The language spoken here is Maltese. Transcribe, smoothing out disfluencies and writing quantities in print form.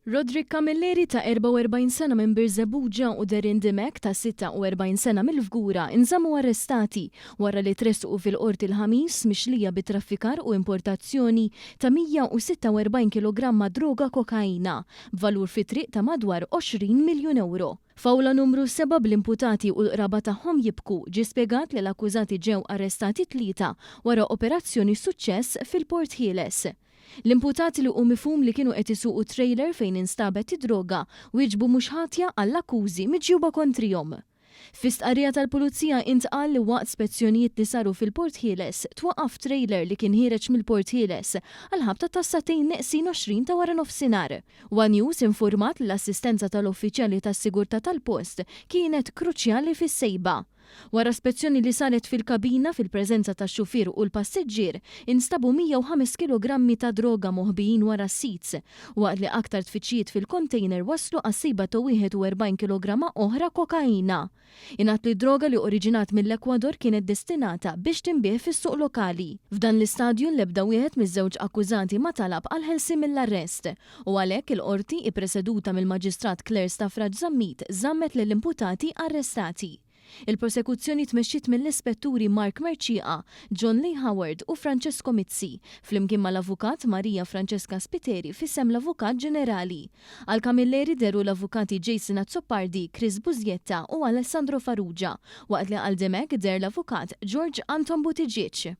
Roderick Camilleri ta' 44 sena minn Birżebbuġa u Darren Dimech ta' 46 sena mill-Fgura nżammu arrestati wara li tressqu fil-Qorti l-Ħamis mixlija bi traffikar u importazzjoni ta' 146 kilogramma droga kokaina b'valur fit-triq ta' madwar 20 miljun ewro. F'awla numru sebgħa bl-imputati u l-qraba tagħhom jibku, ġie spjegat li l-akkużati ġew arrestati t-Tlieta wara operazzjoni suċċess fil-Port Ħieles. L-imputati li hu mifhum li kienu qed isuqu trailer fejn instabet id-droga wieġbu mhux ħatja għall-akkużi miġjuba kontrihom. Fi stqarrija tal-Pulizija intqal li waqt spezzjonijiet li saru fil-Port Ħieles twaqqaf trailer li kien ħiereġ mill-Port Ħieles għall-ħabta tas-sagħtejn neqsin 20 ta' waranofsinhar. One News infurmat li l-assistenza tal-uffiċjali tas-sigurtà tal-post kienet kruċjali fis-sejba. Wara spezzjoni li saret fil-kabina fil-preżenza tax-xufier u l-passiġġier, instabu 105 kilogrammi ta' droga moħbijin wara s-seats, waqt li aktar tfittxijiet fil-kontejner wasslu għas-sejba ta' 41 kilogramma oħra kokaina. Ingħad li d-droga li oriġinat mill-Ekwador kienet destinata biex tinbiegħ fis-suq lokali. F'dan l-istadju l-ebda wieħed miż-żewġ akkużati ma talab għall-ħelsien mill-arrest, u għalhekk il-Qorti, ippreseduta mill-Maġistrat Claire Stafrace Zammit, żammet lill-imputati arrestati. Il-prosekuzzjoni tmexxiet mill-Ispetturi Mark Mercieca, John Lee Howard u Francesco Mizzi, flimkien mal-Avukat Maria Francesca Spiteri f'isem l-Avukat Ġenerali. Għal Camilleri dehru l-Avukati Jason Azzopardi, Chris Busietta u Alessandro Farrugia, waqt li għal Dimech deher l-Avukat George Anton Buttigieg.